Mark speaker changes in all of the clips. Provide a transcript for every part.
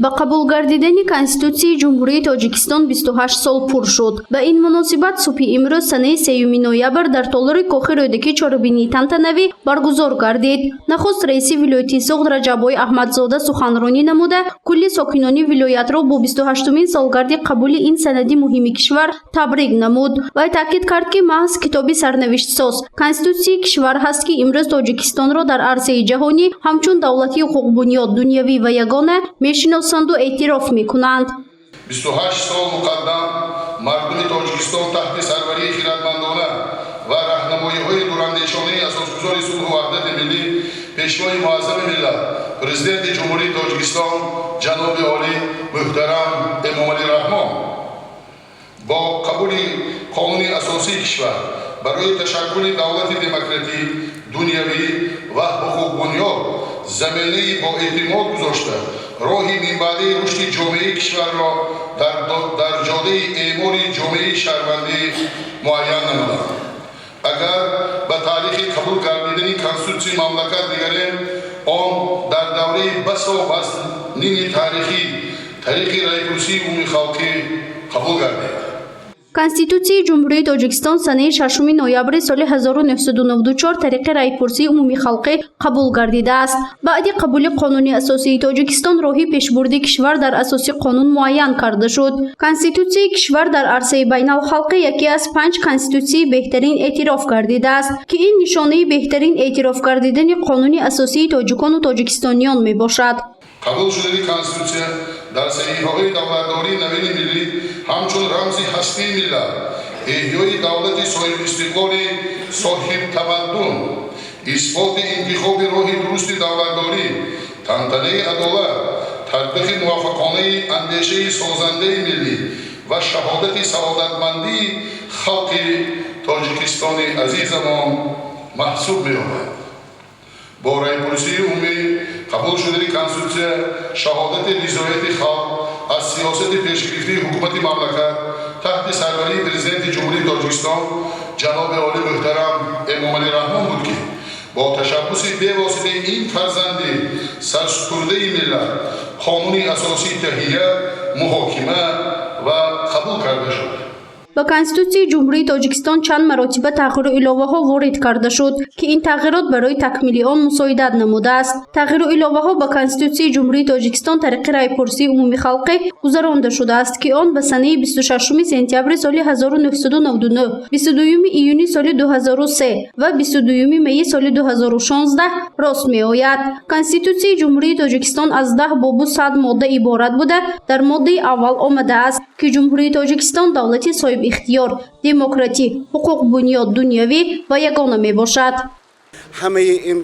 Speaker 1: Ба қабул гардидани Конститутсияи Ҷумҳурии Тоҷикистон 28 сол пур шуд. Ба ин муносибат субҳи имрӯз, санаи 3 ноябр, дар толори Кохи Рӯдакӣ чорабинии тантанавӣ баргузор гардид. Нахуст раиси вилояти Суғд Раҷаббой Аҳмадзода суханронӣ намуда, кулли сокинони вилоятро бо 28-умин солгарди қабули ин санади муҳими кишвар табрик намуд. Вай таъкид кард, ки маҳз китоби сарнавиштсоз Конститутсияи кишвар ҳаст, ки имрӯз Тоҷикистонро дар арсаи ҷаҳонӣ ҳамчун давлати ҳуқуқбунёд, дунявӣ ва ягона мешиносанду эътироф мекунанд.
Speaker 2: 28 сол муқаддам мардуми Тоҷикистон таҳти сарварии хирадмандона ва раҳнамоиҳои дурандешонаи асосгузори сулҳу ваҳдати миллӣ, Пешвои муаззами миллат, Президенти Ҷумҳурии Тоҷикистон ҷаноби олӣ муҳтарам Эмомалӣ Раҳмон бо қабули Қонуни асосии кишвар барои ташаккули давлати демократӣ, дунявӣ ва ҳуқуқбунёд заминаи боэътимод гузошта, роҳи минбаъдаи рушди ҷомеаи кишварро дар ҷодаи эъмори ҷомеаи шаҳрвандӣ муайян намуданд. Агар ба таърихи қабул гардидани Конститутсияи мамлакат нигарем, он дар давраи басо вазнини таърихӣ тариқи раъйпурсии умумихалқӣ қабул гардид.
Speaker 1: Конститутсияи Ҷумҳурии Тоҷикистон санаи 6 ноябри соли 1994 тариқи раъйпурсии умумихалқӣ қабул гардидааст. Баъди қабули Қонуни асосии Тоҷикистон роҳи пешбурди кишвар дар асоси қонун муайян карда шуд. Конститутсияи кишвар дар арсаи байналхалқӣ яке аз панҷ конститутсияи беҳтарин эътироф гардидааст, ки ин нишонаи беҳтарин эътироф гардидани Қонуни асосии тоҷикону тоҷикистониён мебошад.
Speaker 2: Қабул шудани Конститутсия дар саҳифаҳои давлатдории навини миллӣ ҳамчун рамзи ҳастии миллат, эҳёи давлати соҳибистиқлоли соҳибтамаддун, исботи интихоби роҳи дурусти давлатдорӣ, тантанаи адолат, татбиқи муваффақонаи андешаи созандаи миллӣ ва шаҳодати саодатмандии халқи Тоҷикистони азизамон маҳсуб меёбад. Бо раъйпурсии умумӣ қабул шудани Конститутсия шаҳодати ризояти халқ аз сиёсати пешгирифтаи ҳукумати мамлакат таҳти сарварии Президенти Ҷумҳурии Тоҷикистон ҷаноби олӣ муҳтарам Эмомалӣ Раҳмон буд, ки бо ташаббуси бевоситаи ин фарзанди сарсупурдаи миллат Қонуни асосӣ таҳия, муҳокима ва қабул карда шуд.
Speaker 1: Ба Конститутсияи Ҷумҳурии Тоҷикистон чанд маротиба тағйиру иловаҳо ворид карда шуд, ки ин тағйирот барои такмили он мусоидат намудааст. Тағйиру иловаҳо ба Конститутсияи Ҷумҳурии Тоҷикистон тариқи раъйпурсии умумихалқӣ гузаронда шудааст, ки он ба санаи 26 сентябри соли 1999, 22 июни соли 2003 ва 22 майи соли 2016 рост меояд. Конститутсияи Ҷумҳурии Тоҷикистон аз 10 бобу 100 модда иборат буда, дар моддаи аввал омадааст, ки Ҷумҳурии Тоҷикистон давлати соҳибихтиёр, демократӣ, ҳуқуқбунёд, дунявӣ ва ягона мебошад.
Speaker 3: Ҳамаи ин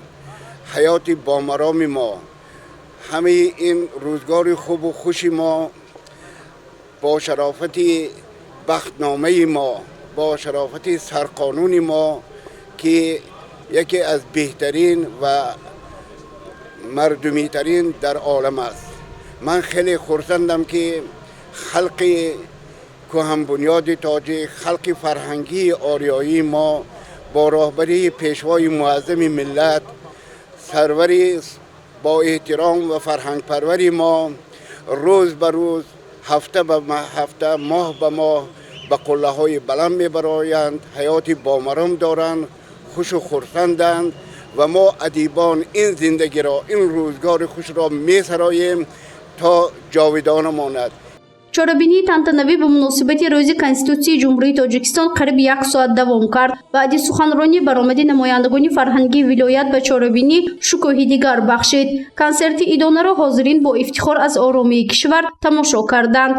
Speaker 3: ҳаёти бомароми мо, ҳамаи ин рӯзгори хубу хуши мо бо шарофати бахтномаи мо, бо шарофати сарқонуни мо, ки яке аз беҳтарин ва мардумитарин дар олам аст. Ман хеле хурсандам, ки халқи кӯҳанбунёди тоҷик, халқи фарҳангии ориёии мо бо роҳбарии Пешвои муаззами миллат, сарвари бо эҳтиром ва фарҳангпарвари мо, рӯз ба рӯз, ҳафта ба ҳафта, моҳ ба моҳ ба қуллаҳои баланд мебароянд, ҳаёти бомаром доранд, хушу хурсанданд ва мо адибон ин зиндагиро, ин рӯзгори хушро месароем, то ҷовидона монад.
Speaker 1: Чорабинии тантанавӣ ба муносибати Рӯзи Конститутсияи Ҷумҳурии Тоҷикистон қариб як соат давом кард. Баъди суханронӣ баромади намояндагони фарҳангии вилоят ба чорабинӣ шукӯҳи дигар бахшид. Консерти идонаро ҳозирин бо ифтихор аз оромии кишвар тамошо карданд.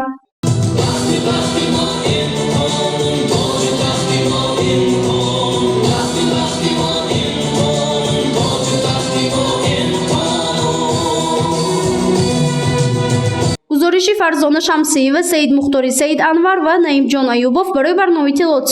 Speaker 4: Бахти мо ин қонун, тоҷи тахти мо ин қонун, бахти, бахти мо ин қонун, тоҷи тахти мо ин қонун.
Speaker 1: Гузориши Фарзона Шамсиева, Саид Мухтори, Саид Анвар ва Наимҷон Аюбов барои барномаи Иттилоот.